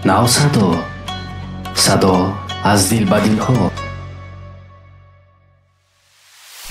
Нав садо, садо аз дил ба дилҳо.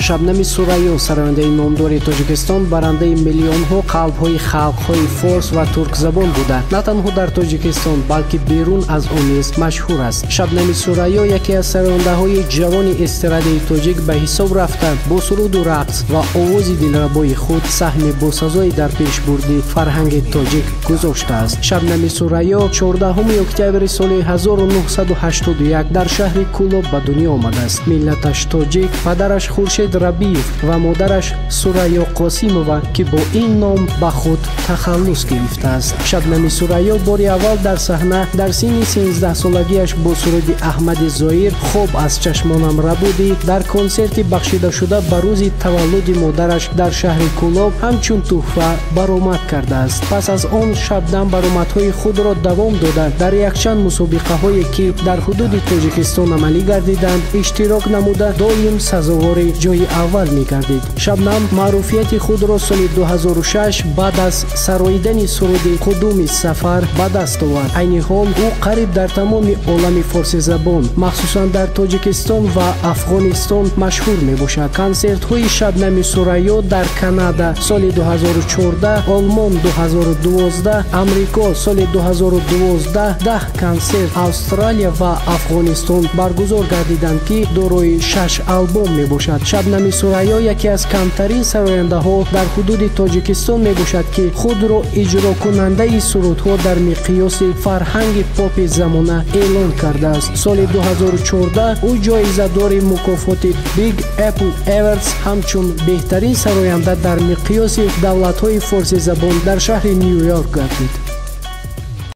Шабнами Сурайё, сарояндаи номдори Тоҷикистон, барандаи миллионҳо қалбҳои халқҳои форс ва туркзабон буда, на танҳо дар Тоҷикистон, балки берун аз он низ машҳур аст. Шабнами Сурайё яке аз сарояндаҳои ҷавони эстрадаи тоҷик ба ҳисоб рафта, бо суруду рақс ва овози дилрабои худ саҳми босазое дар пешбурди фарҳанги тоҷик гузоштааст. Шабнами Сурайё 14 октябри соли 1981 дар шаҳри Кӯлоб ба дунё омадааст. Миллаташ тоҷик, падараш Хуршед Рабиев ва модараш Сурайё Қосимова, ки бо ин ном ба худ тахаллус гирифтааст. Шабнами Сурайё бори аввал дар саҳна дар синни 13-солагиаш бо суруди Аҳмади Зоир «Хоб аз чашмонам рабудӣ» дар консерти бахшидашуда ба рӯзи таваллуди модараш дар шаҳри Кӯлоб ҳамчун тӯҳфа баромад кардааст. Пас аз он Шабнам баромадҳои худро давом дода, дар якчанд мусобиқаҳое, ки дар ҳудуди Тоҷикистон амалӣ гардиданд, иштирок намуда, доим сазовори ҷои аввал мегардид. Шабнам маъруфияти худро соли 2006 баъд аз сароидани суруди «Қудуми сафар» ба даст овард. Айни ҳол ӯ қариб дар тамоми олами форсизабон, махсусан дар Тоҷикистон ва Афғонистон машҳур мебошад. Консертҳои Шабнами Сурайё дар Канада соли 2014, Олмон 2012, Амрико соли 2012, 10 консерт Австралия ва Афғонистон баргузор гардиданд, ки дорои 6 албом мебошад. Шабнами Сурайё яке аз камтарин сарояндаҳо дар ҳудуди Тоҷикистон мебошад, ки худро иҷрокунандаи сурудҳо дар миқёси фарҳанги попи замона эълон кардааст. Соли 2014 ӯ ҷоизадори мукофоти Big Apple Awards ҳамчун беҳтарин сароянда дар миқёси давлатҳои форсизабон дар шаҳри Ню-Йорк гардид.